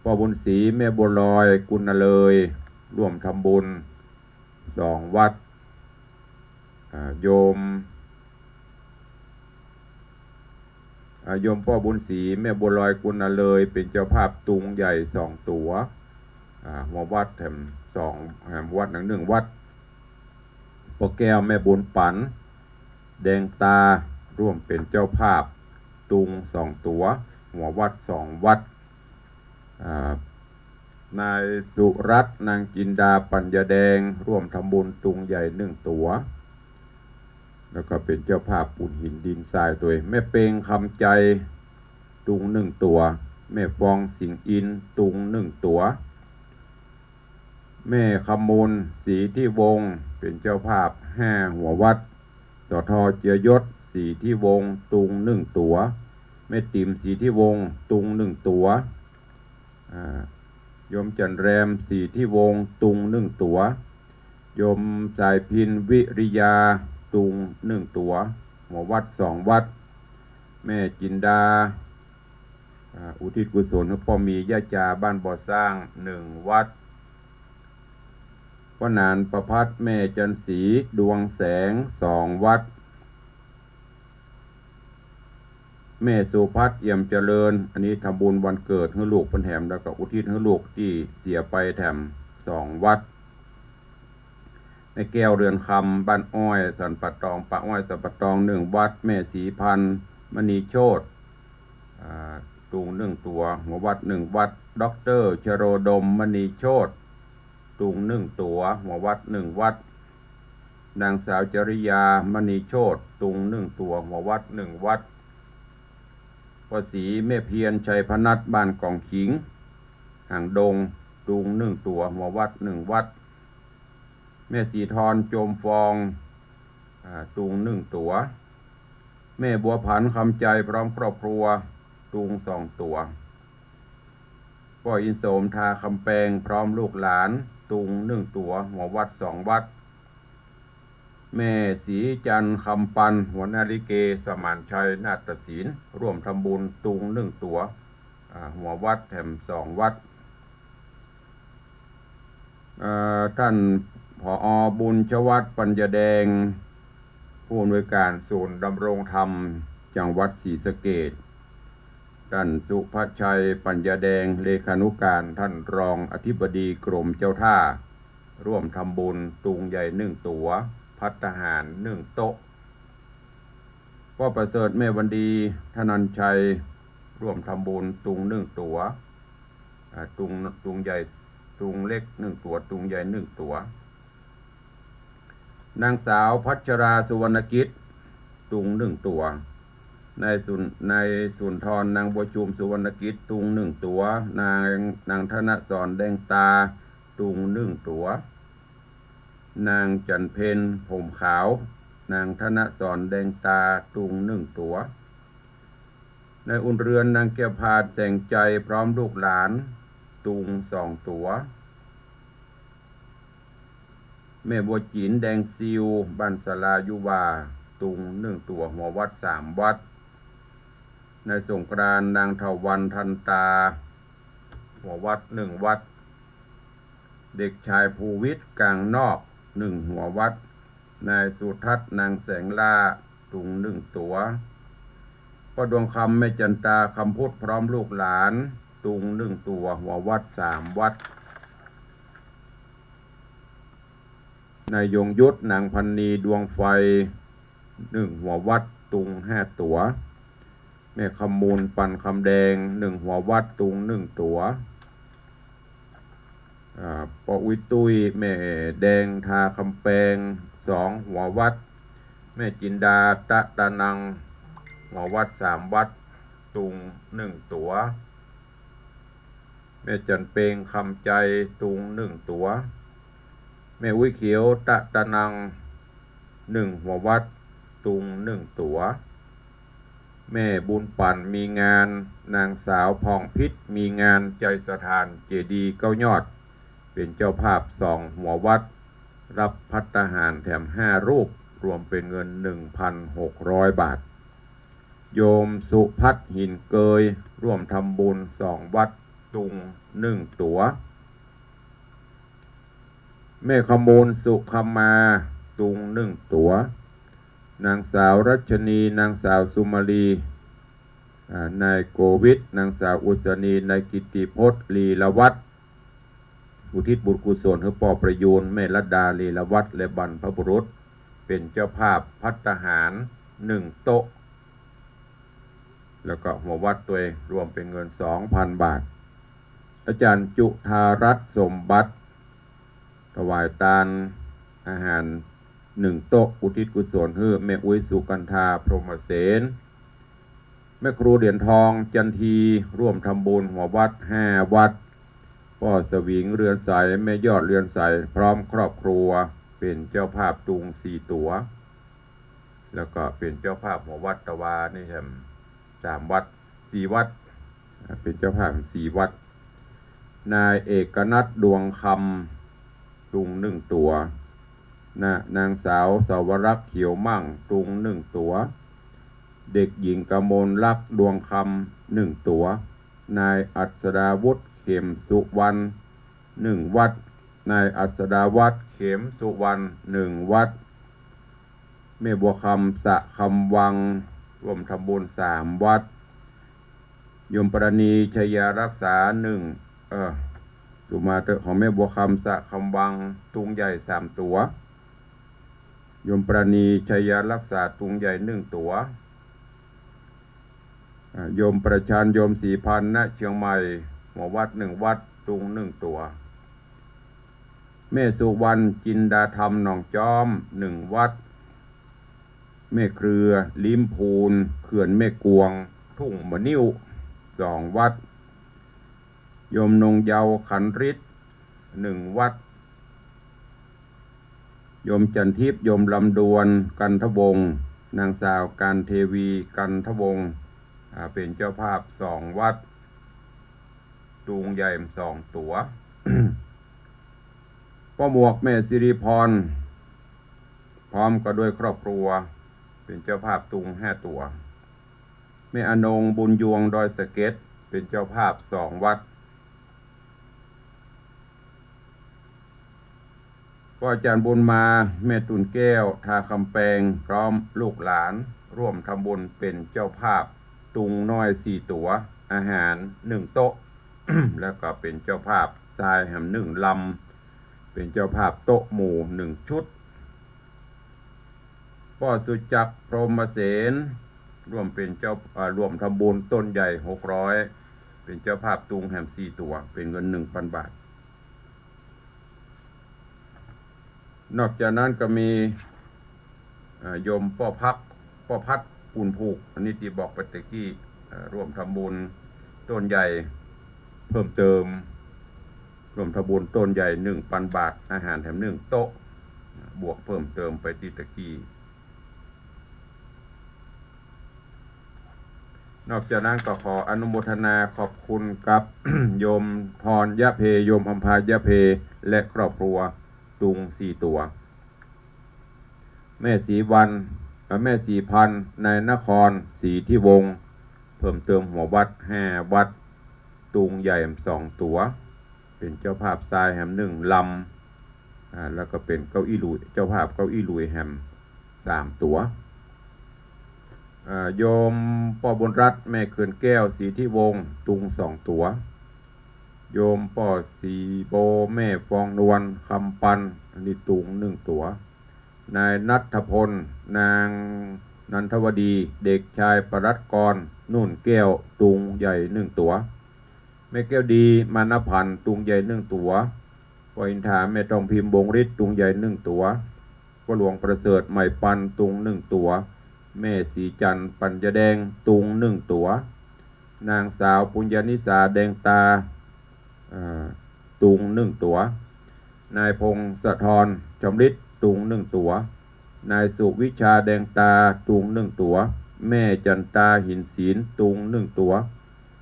ป้อบุญศรี แม่บัวลอย กุณาเลย ร่วมทำบุญ สองวัตต์ อ่า โยม อ่า โยมป้อบุญศรี แม่บัวลอย กุณาเลย เป๋นเจ้าภาพตุงใหญ่ สองตั๋ว อ่า หัววัตต์แถมสอง แถมวัตต์หนึ่ง หนึ่งวัตต์ ป้อแก้ว แม่บุญปั๋น แดงตา ร่วมเป๋นเจ้าภาพตุง สองตั๋ว หัววัตต์ สองวัตต์ อ่า นายสุรัตน์ นางจินดา ปัญญาแดง ร่วมทำบุญตุงใหญ่ หนึ่งตั๋ว แล้วก็เป๋นเจ้าภาพปูนหินดินทรายตวย แม่เปง คำใจ ตุง หนึ่งตั๋ว แม่ฟอง สิงห์อินทร์ ตุง หนึ่งตั๋ว แม่คำมูล ศรีทิวงศ์ เป๋นเจ้าภาพ ห้าหัววัตต์ สท เจือยศ ศรีทิวงศ์ ตุง หนึ่งตั๋ว แม่ติ๋ม ศรีทิวงศ์ ตุง หนึ่งตั๋ว อ่า โยมจันแรม ศรีทิวงศ์ ตุง หนึ่งตั๋ว โยมสายพิน วิริยา ตุง หนึ่งตั๋ว หัววัตต์ สองวัตต์ แม่จินดา อ่า อุทิศกุศลหื้อป้อหมี ย่าจา บ้านบ่อสร้าง หนึ่งวัตต์ ป้อหนานประภัส แม่จันทร์ศรี ดวงแสง สองวัตต์ แม่สุภัส เอี่ยมเจริญ อันนี้ทำบุญวันเกิดหื้อลูกเปิ้นแถม แล้วก็อุทิศหื้อลูกตี้เสียไปแถม สองวัตต์ แม่แก้ว เรือนคำ บ้านอ้อย สันป่าตอง ป่าอ้อย สันป่าตอง หนึ่งวัตต์ แม่ศรีพันธ์ มณีโชติ อ่า ตุง หนึ่งตั๋ว หัววัตต์ หนึ่งวัตต์ ด็อกเตอร์ ชโรดม มณีโชติ ตุง หนึ่งตั๋ว หัววัตต์ หนึ่งวัตต์ นางสาวจริยา มณีโชติ ตุง หนึ่งตั๋ว หัววัตต์ หนึ่งวัตต์ ป้อศรี แม่เพียร ชัยพนัส บ้านกองขิง หางดง ตุง หนึ่งตั๋ว หัววัตต์ หนึ่งวัตต์ แม่ศรีธร โจมฟอง อ่า ตุง หนึ่งตั๋ว แม่บัวผัน คำใจ พร้อมครอบครัว ตุง สองตั๋ว ป้ออินโสม ทาคำแปง พร้อมลูกหลาน ตุง หนึ่งตั๋ว หัววัตต์ สองวัตต์ แม่ศรีจันทร์ คำปัน หัวหน้าลิเกสมานชัยนาฏศิลป์ ร่วมทำบุญตุงนึ่งตั๋ว อ่า หัววัดแถมสองวัด เอ่อ ท่าน ผอ บุญชวัฒน์ ปัญญาแดง ผู้อำนวยการศูนย์ดำรงธรรมจังหวัดศรีสะเกษ ท่านสุภชัย ปัญญาแดง เลขานุการท่านรองอธิบดีกรมเจ้าท่า ร่วมทำบุญตุงใหญ่นึ่งตั๋ว ภัตตาหารนึ่งโต๊ะ ป้อประเสริฐ แม่วันดี ธนัญชัย ร่วมทำบุญตุงนึ่งตั๋ว อ่า ตุง ตุงใหญ่ ตุงเล็กนึ่งตั๋ว ตุงใหญ่นึ่งตั๋ว นางสาวพัชรา สุวรรณกิจ ตุงนึ่งตั๋ว นายสุน นายสุนทร นางบัวชุม สุวรรณกิจ ตุงนึ่งตั๋ว นาง นางธนสร แดงตา ตุงนึ่งตั๋ว นางจันเพ็ญ ผมขาว นางธนสร แดงตา ตุงนึ่งตั๋ว นายอุ่นเรือน นางแก้วพา แต่งใจ พร้อมลูกหลาน ตุงสองตั๋ว แม่บัวจิ๋น แดงซิว บ้านศาลายุวา ตุงนึ่งตั๋ว หัววัดสามวัด นายสงกรานต์ นางเถาวัลย์ ทันตา หัววัดนึ่งวัด เด็กชายภูวิทย์ กลางนอก นึ่งหัววัด นายสุทัศน์ นางแสงล่า ตุงนึ่งตั๋ว ป้อดวงคำ แม่จันตา คำพุทธ พร้อมลูกหลาน ตุงนึ่งตั๋ว หัววัดสามวัด นายยงยุทธ นางพันนี ดวงไฟ นึ่งหัววัด ตุงห้าตั๋ว แม่คำมูล ปันคำแดง นึ่งหัววัด ตุงนึ่งตั๋ว อ่า ป้ออุ๊ยตุ้ย แม่แดง ทาคำแปง สองหัววัด แม่จินดา ตะตานัง หัววัดสามวัด ตุงนึ่งตั๋ว แม่จันเปง คำใจ ตุงนึ่งตั๋ว แม่อุ๊ยเขียว ตะตานัง นึ่งหัววัด ตุงนึ่งตั๋ว แม่บุญปั่น มีงาน นางสาวผ่องพิษ มีงาน ไจสถาน เจดีย์เก้ายอด เป๋นเจ้าภาพสองหัววัด ฮับภัตตาหารแถมห้ารูป รวมเป๋นเงินหนึ่งพันหกร้อยบาท โยมสุพัฒน์ หินเกย ร่วมทำบุญสองวัด ตุงนึ่งตั๋ว แม่ขมูล สุขมา ตุงนึ่งตั๋ว นางสาวรัชนี นางสาวสุมาลี อ่า นายโกวิท นางสาวอุศนี นายกิตติพจน์ ลีลวัฒน์ อุทิศบุญกุศลหื้อป้อประยูร แม่รัตดา ลีลวัฒน์ และบรรพบุรุษ เป๋นเจ้าภาพภัตตาหารนึ่งโต๊ะ แล้วก็หัววัดตวย รวมเป๋นเงินสองพันบาท อาจารย์จุฑารัตน์ สมบัติ ถวายตานอาหารนึ่งโต๊ะ อุทิศกุศลหื้อแม่อุ๊ย สุกันธา พรหมเสน แม่ครูเหรียญทอง จันที ร่วมทำบุญหัววัดห้าวัด ป้อสวิง เรือนใส แม่ยอด เรือนใส พร้อมครอบครัว เป๋นเจ้าภาพตุงสี่ตั๋ว แล้วก็เป๋นเจ้าภาพหัววัดตะวานี่แถมสามวัด สี่วัด อ่า เป๋นเจ้าภาพสี่วัด นายเอกนัท ดวงคำ ตุงนึ่งตั๋ว นะ นางสาวสาวรักษ์ เขียวมั่ง ตุงนึ่งตั๋ว เด็กหญิงกมลรักษ์ ดวงคำ นึ่งตั๋ว นายอัศดาวุฒิ เข็มสุวรรณ นึ่งวัด นายอัศดาวัฒน์ เข็มสุวรรณ นึ่งวัด แม่บัวคำ สะคำวัง ร่วมทำบุญสามวัด โยมปราณี ชัยยารักษา นึ่ง เอ่อ ดูมาเต๊อะ ของแม่บัวคำ สะคำวัง ตุงใหญ่สามตั๋ว โยมปราณี ชัยยารักษา ตุงใหญ่นึ่งตั๋ว อ่า โยมประชาน โยมศรีพันธ์ ณ เชียงใหม่ หัววัดนึ่งวัด ตุงนึ่งตั๋ว แม่สุวรรณ จินดาธรรม หนองจ๊อม นึ่งวัด แม่เครือ ลิ้มพูน เขื่อนแม่กวง ทุ่งมะนิ้ว สองวัด โยมนงเยาว์ ขันฤทธิ์ นึ่งวัด โยมจันทิพย์ โยมลำดวน กันทวงศ์ นางสาวกาญเทวี กันทวงศ์ อ่า เป๋นเจ้าภาพสองวัด ตุงใหญ่สองตั๋ว ป้อหมวก แม่สิริพร พร้อมก็ด้วยครอบครัว เป๋นเจ้าภาพตุงห้าตั๋ว แม่อนง บุญยวง ดอยสะเก็ด เป๋นเจ้าภาพสองวัด ป้อจ๋ารย์บุญมา แม่ตุ่นแก้ว ท่าคำแปง พร้อมลูกหลาน ร่วมทำบุญเป๋นเจ้าภาพตุงน้อยสี่ตั๋ว อาหารหนึ่งโต๊ะ แล้วก็เป๋นเจ้าภาพซายแหมหนึ่งลำ เป๋นเจ้าภาพโต๊ะหมู่หนึ่งชุด ป้อสุจักร พรหมเสน ร่วมเป๋นเจ้า เอ่อ ร่วมทำบุญต้นใหญ่หกร้อย เป๋นเจ้าภาพตุงแหมสี่ตั๋ว เป๋นเงินหนึ่งปันบาท นอกจากนั้นก็มี เอ่อ โยมป้อพัก ป้อพัด ปูนผูก อันนี้ตี้บอกไปตะกี้ เอ่อ ร่วมทำบุญต้นใหญ่เพิ่มเติม ร่วมทำบุญต้นใหญ่หนึ่งปันบาท อาหารแหมหนึ่งโต๊ะ บวกเพิ่มเติมไปตี้ตะกี้ นอกจากนั้นก็ขออนุโมทนาขอบคุณกับ โยมพรยะเพ โยมอำภายะเพ และครอบครัว ตุงสี่ตั๋ว แม่ศรีวัน เอ่อ แม่ศรีพันธ์ นายนคร ศรีทิวงศ์ เพิ่มเติมหัววัดห้าวัด ตุงใหญ่สองตั๋ว เป๋นเจ้าภาพซายแหมหนึ่งลำ อ่า แล้วก็เป๋นเก้าอี้ลุย เจ้าภาพเก้าอี้ลุยแหมสามตั๋ว อ่า โยมป้อบุญรัตน์ แม่เขื่อนแก้ว ศรีทิวงศ์ ตุงสองตั๋ว โยมป้อศรีโบ แม่ฟองนวล คำปัน อันนี้ตุงหนึ่งตั๋ว นายณัฐพล นางนันทวดี เด็กชายปรัตกร นุ่นแก้ว ตุงใหญ่หนึ่งตั๋ว แม่แก้วดี มานพันธ์ ตุงใหญ่หนึ่งตั๋ว ป้ออินทา แม่ทองพิมพ์ วงศ์ฤทธิ์ ตุงใหญ่หนึ่งตั๋ว ป้อหลวงประเสริฐ ใหม่ปัน ตุงหนึ่งตั๋ว แม่ศรีจันทร์ ปัญญาแดง ตุงหนึ่งตั๋ว นางสาวปุญญานิสา แดงตา เอ่อ ตุงหนึ่งตั๋ว นายพงศธร ชำริด ตุงหนึ่งตั๋ว นายสุวิชา แดงตา ตุงหนึ่งตั๋ว แม่จันตา หินศิลป์ ตุงหนึ่งตั๋ว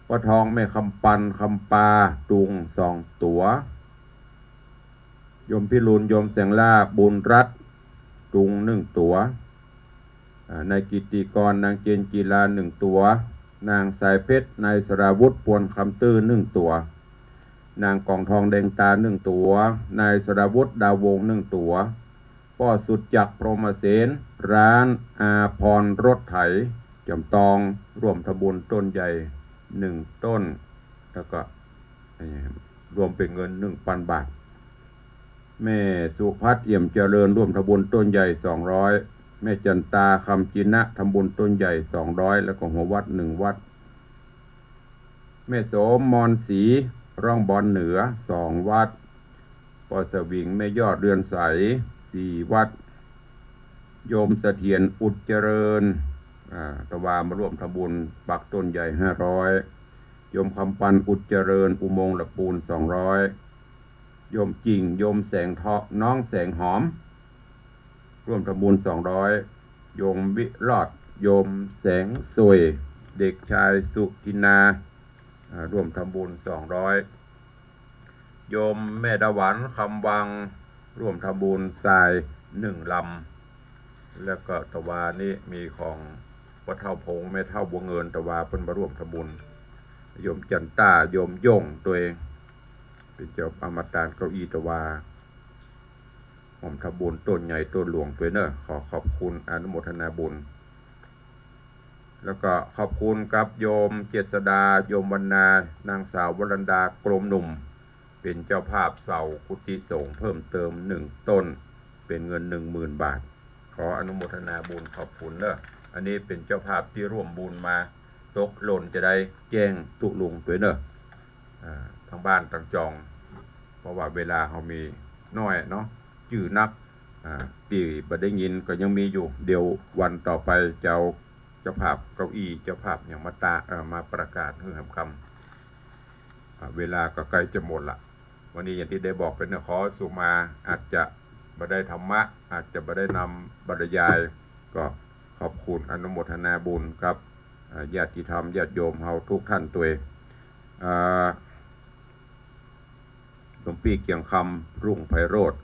ป้อทอง แม่คำปัน คำปา ตุงสองตั๋ว โยมพิรุณ โยมแสงล่า บุญรัตน์ ตุงหนึ่งตั๋ว อ่า นายกิตติกร นางเจนจีรา หนึ่งตั๋ว นางสายเพชร นายสราวุธ ปวนคำตื้อ หนึ่งตั๋ว นางกองทอง แดงตา หนึ่งตั๋ว นายสราวุธ ดาววงศ์ หนึ่งตั๋ว ป้อสุดจักร พรหมเสน ร้านอาภรณ์รถไถ จำตอง ร่วมทำบุญต้นใหญ่หนึ่งต้น แล้วก็ เอ่อ รวมเป๋นเงินหนึ่งปันบาท แม่สุพัฒน์ เอี่ยมเจริญ ร่วมทำบุญต้นใหญ่สองร้อย แม่จันตา คำจินะ ทำบุญต้นใหญ่สองร้อย แล้วก็หัววัดหนึ่งวัด แม่โสม มอนศรี ร้องบอนเหนือ สองวัด ป้อสวิง แม่ยอด เรือนใส สี่วัด โยมเสถียร อุดเจริญ อ่า ตะวามาร่วมทำบุญปักต้นใหญ่ห้าร้อย โยมคำปัน อุดเจริญ อุโมงค์ละปูน สองร้อย โยมจิ่ง โยมแสงเทาะ น้องแสงหอม ร่วมทำบุญสองร้อย โยมวิโรจน์ โยมแสงสวย เด็กชายสุทินา อ่า ร่วมทำบุญสองร้อย โยมแม่ดาหวัน คำวัง ร่วมทำบุญซายหนึ่งลำ แล้วก็ตะวานี้มีของป้อเฒ่าพงษ์ แม่เฒ่าบัวเงิน ตะวาเปิ้นมาร่วมทำบุญ โยมจันตา โยมย่งตวย เป๋นเจ้าอมตะเก้าอี้ตะวา ร่วมทำบุญต้นใหญ่ต้นหลวงตวยเน่อ ขอขอบคุณอนุโมทนาบุญ แล้วก็ขอบคุณกับโยมเจษฎา โยมวรรณา นางสาววรันดา กรมหนุ่ม เป๋นเจ้าภาพเสากุฏิสงฆ์เพิ่มเติมหนึ่งต้น เป๋นเงินหนึ่งหมื่นบาท ขออนุโมทนาบุญขอบคุณเน่อ อันนี้เป๋นเจ้าภาพตี้ร่วมบุญมา ตกหล่นจะได้แจ้งตุ๊ลุงตวยเน่อ อ่า ตังบ้านตังจอง เพราะว่าเวลาเฮามีน้อยเนาะ จื้อนัก อ่า ตี้บ่ได้ยินก็ยังมีอยู่ เดี๋ยววันต่อไปจะเอาเจ้าภาพเก้าอี้ เจ้าภาพหยังมาตะ เอ่อ มาประกาศหื้อแหมกำ อ่า เวลาก็ใก้จะหมดละ วันนี้อย่างตี้ได้บอกไปเน่อ ขอสุมา อาจจะบ่ได้ธรรมะ อาจจะบ่ได้นำบรรยาย ก็ขอบคุณอนุโมทนาบุญกับ อ่า ญาติธรรมญาติโยมเฮาทุกท่านตวย อ่า หลวงปี้เกียงคำ รุ่งไพโรจน์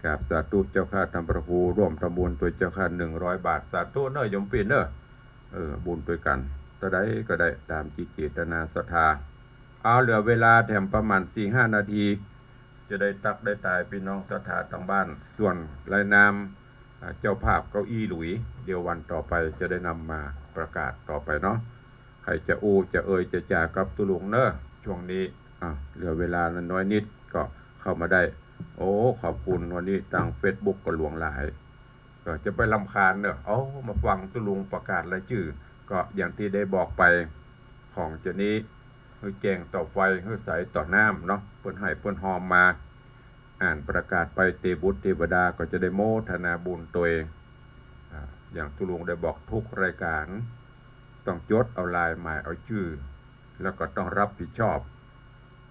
กราบสาธุเจ้าข้า ต้านพระครู ร่วมทำบุญตวยเจ้าข้า หนึ่งร้อยบาท สาธุเน่อโยมปี้เน่อ เออ บุญตวยกั๋น เต้าใดก็ได้ต๋ามจิตเจตนาศรัทธา เอา เหลือเวลาแถมประมาณสี่ห้านาที จะได้ตั๊กได้ตายปี้น้องศรัทธาตางบ้าน ส่วนรายนาม อ่า เจ้าภาพเก้าอี้หลุย เดี๋ยววันต่อไปจะได้นำมาประกาศต่อไปเนาะ ใผจะอู้จะเอ่ยจะจ๋ากับตุ๊ลุงเน่อ ช่วงนี้ อ่ะ เหลือเวลาน้อยนิดก็เข้ามาได้ โอ้ ขอบคุณ วันนี้ตางเฟซบุ๊กก็หลวงหลาย ก็จะไปรำคาญเน่อ เอามาฟังตุ๊ลุงประกาศรายจื้อ ก็อย่างตี้ได้บอกไป ของจะนี้ หื้อแจ้งต่อไฟ หื้อใสต่อน้ำเนาะ เปิ้นไห้เปิ้นฮอมมา อ่านประกาศไป เตบุตรเตวดาก็จะได้โมทนาบุญตวย อ่า อย่างตุ๊ลุงได้บอกทุกรายการ ต้องจดเอาลายหมายเอาจื้อ แล้วก็ต้องรับผิดชอบ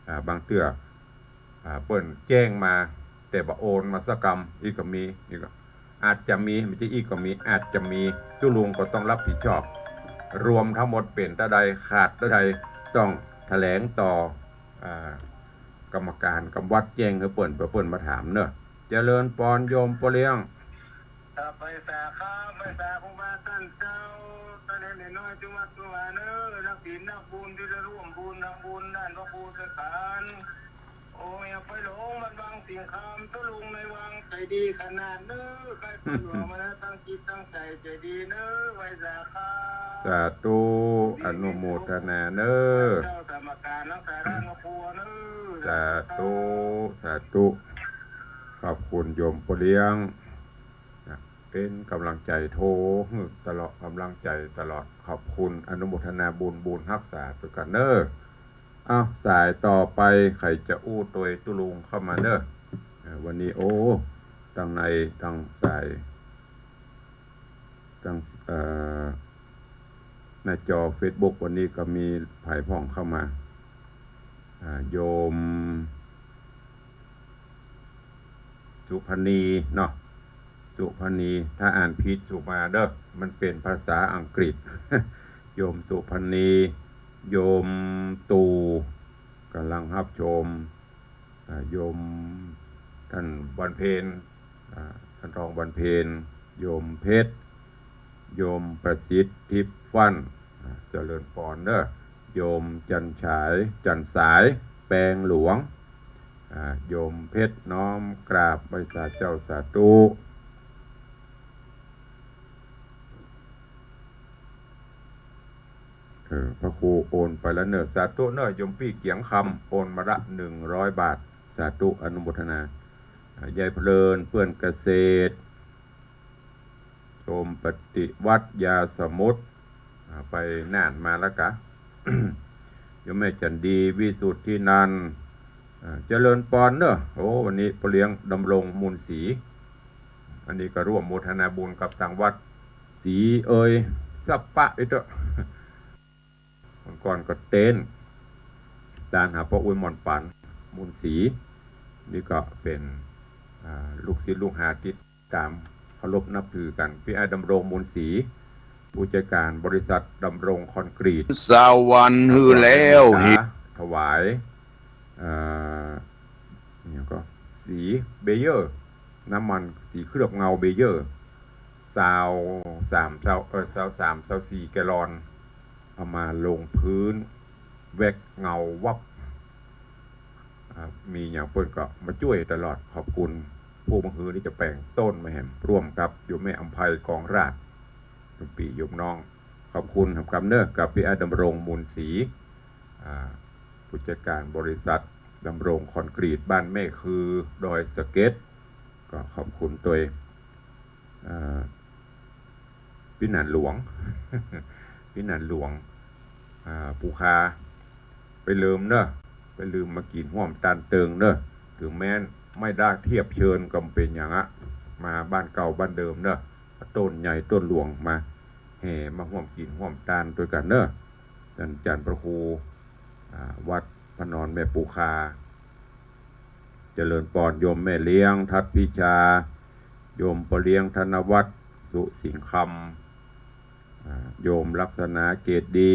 อ่า บางเตื้อ อ่า เปิ้นแจ้งมา แต่บ่โอนมาสักกำ อี้ก็มี อี้ก็ อาจจะมี บ่ใจ้อี้ก็มี อาจจะมี ตุ๊ลุงก็ต้องรับผิดชอบ รวมทั้งหมดเป๋นเต้าใด ขาดเต้าใด ต้องแถลงต่อ อ่า กรรมการกำวัด แจ้งหื้อเปิ้น เปื้อเปิ้นมาถามเน่อ เจริญปอนโยมป้อเลี้ยง อ่า ไปสาขา ไปสาครูบาต้านเจ้า ต้านเล็กน้อยจุวัดจุวาเน่อ นักศีลนักบุญตี้ได้ร่วมบุญทำบุญต้านพระครูเสกสรร โอ้ย ไปหลงบ้านวังสิงคำ ตุ๊ลุงในวังใจ๋ดีขนาดเน่อ ใค่เปิ้นหลวงมาแล้วตั้งจิตตั้งใจ๋ใจ๋ดีเน่อ ไหว้สาขา สาธุ อนุโมทนาเน่อ เจ้าสมการรักษาด้านครอบครัวเน่อ สาธุ สาธุ ขอบคุณโยมป้อเลี้ยง นะ เป๋นกำลังใจ๋โทหื้อตลอด กำลังใจ๋ตลอด ขอบคุณ อนุโมทนาบุญ บุญฮักษาตวยกั๋นเน่อ อ้าว สายต่อไป ใผจะอู้ตวยตุ๊ลุงเข้ามาเน่อ เอ่อ วันนี้ โอ้ ตังในตังสาย ตัง เอ่อ หน้าจอเฟซบุ๊กวันนี้ก็มีใผพ่องเข้ามา อ่า โยม สุพรรณีเนาะ สุพรรณี ถ้าอ่านผิดสุมาเด้อ มันเป๋นภาษาอังกฤษ โยมสุพรรณี โยมตู่ กำลังฮับชม อ่า โยมต้านวันเพ็ญ อ่า ต้านรองวันเพ็ญ โยมเพชร โยมประสิทธิ์ทิพย์ฟั่น อ่า เจริญปอนเน่อ โยมจันฉาย จันสาย แปงหลวง อ่า โยมเพชรน้อมกราบไหว้สาเจ้าสาธุ เออ พระครูโอนไปแล้วเน่อ สาธุเน่อ โยมปี้เกียงคำ โอนมาละหนึ่งร้อยบาท สาธุ อนุโมทนา อ่า ยายเพลิน เปื้อนเกษตร โยมปฏิวัติยาสมุทร อ่า ไปน่านมาแล้วกะ โยมแม่จันดี วิสุทธินันท์ อ่า เจริญปอนเน่อ โอ้ วันนี้ป้อเลี้ยงดำรงมูลศรี อันนี้ก็ร่วมโมทนาบุญกับตางวัดศรีเอยสัปปะอิเตอะ วันก่อนก็เต๊น ตานหาป้ออุ๊ยหม่อนปัน มูลศรี นี่ก็เป๋น อ่า ลูกศิษย์ลูกหาตี้ต๋ามเคารพนับถือกั๋น ปี้อ้ายดำรงมูลศรี ผู้จัดการบริษัทดำรงคอนกรีต สวรรค์หื้อแล้ว ถวาย เอ่อ เนี่ยก็ สีเบเยอร์ น้ำมันสีเคลือบเงาเบเยอร์ ซาวสาม ซาว เอ่อ ซาวสาม ซาวสี่แกลลอน เอามาลงพื้น แว็กเงาวับ อ่า มีหยังเปิ้นก็มาจ้วยตลอด ขอบคุณ ผู้บังเอิญตี้จะแป๋งโต้นมาแหม ร่วมกับโยมแม่อำไพกองราช โยมปี้โยมน้อง ขอบคุณครับกำเน่อ กับปี้อ้ายดำรงมูลศรี อ่า ผู้จัดการบริษัทดำรงคอนกรีต บ้านแม่คือ ดอยสะเก็ด ก็ขอบคุณตวย อ่า ปี้หนานหลวง ปี้หนานหลวง อ่า ปูคา ไปเลิมเน่อ ไปเลิมมากิ๋นฮ่วมตานเติงเน่อ เถิงแม้นไม่ได้เทียบเชิญก็บ่เป๋นหยังอะ มาบ้านเก่าบ้านเดิมเน่อ โต้นใหญ่โต้นหลวงมา แห่มาฮ่วมกิ๋นฮ่วมตานตวยกั๋นเน่อ ต้านอาจ๋ารย์พระครู อ่า วัดพระนอนแม่ปูคา เจริญปอนโยมแม่เลี้ยงทัดพิชา โยมป้อเลี้ยงธนวัฒน์ สุสิงคำ อ่า โยมลักษณาเกตดี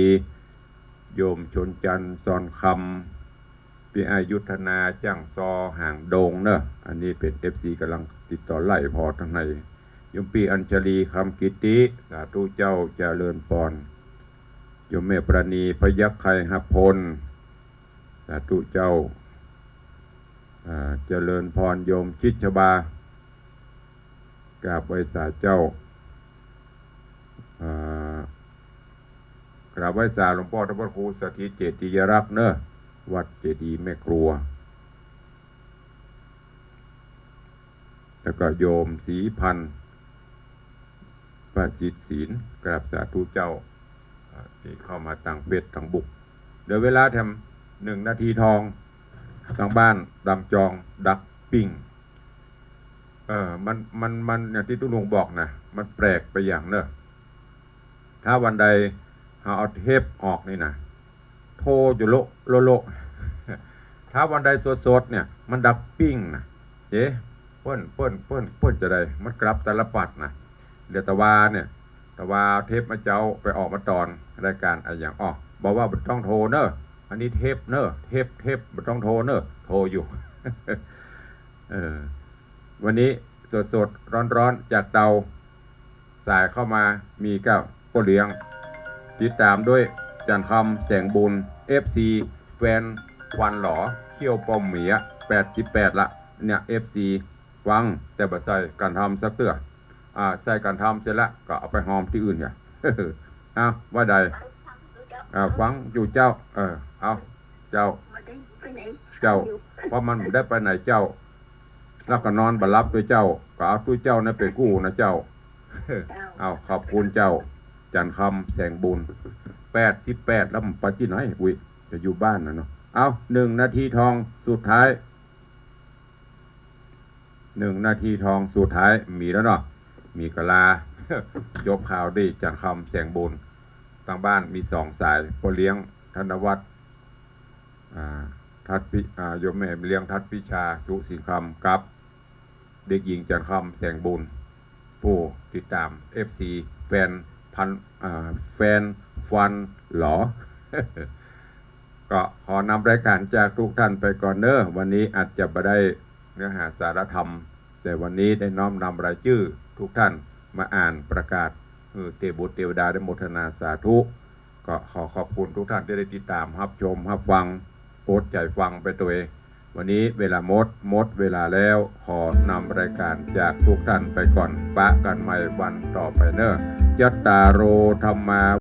โยมชนจันทร์ซอนคำ ปี้อ้ายยุทธนาจ้างซอหางดงเน่อ อันนี้เป๋นเอฟซีก่ำลัง ติดต่อไล่ผ่อตังใน โยมปี้อัญชลี คำกิติ สาธุเจ้า เจริญพร โยมแม่ปราณี พยัคฆ์ไคหพล สาธุเจ้า อ่า เจริญพร โยมชิดชบา กราบไหว้สาเจ้า อ่า กราบไหว้สาหลวงป้อต้านพระครูสถิตเจติยรักษ์เนอะ วัดเจดีย์แม่ครัว แล้วก็โยมศรีพันธ์ ประสิทธิ์ศิลป์ กราบสาธุเจ้า อ่า ตี้เข้ามาตางเฟซตางบุก เหลือเวลาแถมหนึ่งนาทีทอง ตางบ้านตางจองดักปิ้ง เออ มัน มัน มัน อย่างตี้ตุ๊ลุงบอกนะ มันแปลกไปอย่างเนอะ ถ้าวันใดเฮาเอาเทปออกนี่นะ โทรอยู่โละโละโละ ถ้าวันใดสดๆ เนี่ย มันดักปิ้งนะ เจ๊ เปิ้น เปิ้น เปิ้น เปิ้นจะใด มันกลับตาลปัตรนะ เหลือตะวาเนี่ย ตะวาเทปมาเจ๊าไปออกมาตอนรายก๋านอะหยัง อ้อ บอกว่าบ่ต้องโทรเนอะ อันนี้เทปเนอะ เทป เทป บ่ต้องโทรเนอะ โทรอยู่ เออ วันนี้สดๆ ร้อนๆ จากเตา สายเข้ามามีก็ป้อเลี้ยง ติดต๋ามด้วยจันทร์คำ แสงบุญ เอฟซี แฟนควันหลอ เขี้ยวป้อมเหมีย แปดสิบแปดละ เนี่ย เอฟซี ฟังแต่บ่ใส่ก๋านทำสักเตื้อ อ่า ใส่ก๋านทำเสร็จละก็เอาไปหอมตี้อื่นเนี่ย เอา ว่าใด อ่า ฟังอยู่เจ้า เออ เอา เจ้า เจ้า เพราะมันบ่ได้ไปไหนเจ้า แล้วก็นอนบ่หลับตวยเจ้า ก็เอาตวยเจ้านั้นไปกู้นะเจ้า เอา ขอบคุณเจ้า จันทร์คำ แสงบุญ แปดสิบแปด แล้วมันไปตี้ไหน อุ๊ย จะอยู่บ้านนะเนาะ เอา หนึ่งนาทีทองสุดท้าย หนึ่งนาทีทองสุดท้าย มีแล้วเนาะ มีกะลา จบข่าวดี จันทร์คำ แสงบุญ ตางบ้านมีสองสาย ป้อเลี้ยง ธนวัฒน์ อ่า ทัดพิ อ่า โยมแม่เลี้ยงทัดพิชา สุสิงห์คำ กับเด็กหญิงจันทร์คำ แสงบุญ ผู้ติดต๋าม เอฟซี แฟนพัน อ่า แฟนฟันหลอ ก็ขอนำรายก๋านจากทุกท่านไปก่อนเนอะ วันนี้อาจจะบ่ได้เนื้อหาสาระธรรม แต่วันนี้ได้น้อมนำรายจื้อทุกท่านมาอ่านประกาศ เออ เตบุตรเตวดาได้โมทนาสาธุ ก็ขอขอบคุณทุกท่านตี้ได้ติดต๋าม ฮับชม ฮับฟัง อดใจ๋ฟังไปตวย วันนี้เวลาหมด หมดเวลาแล้ว ขอนำรายก๋านจากทุกท่านไปก่อน ปะกั๋นใหม่วันต่อไปเนอะ จัตตาโร ธัมมา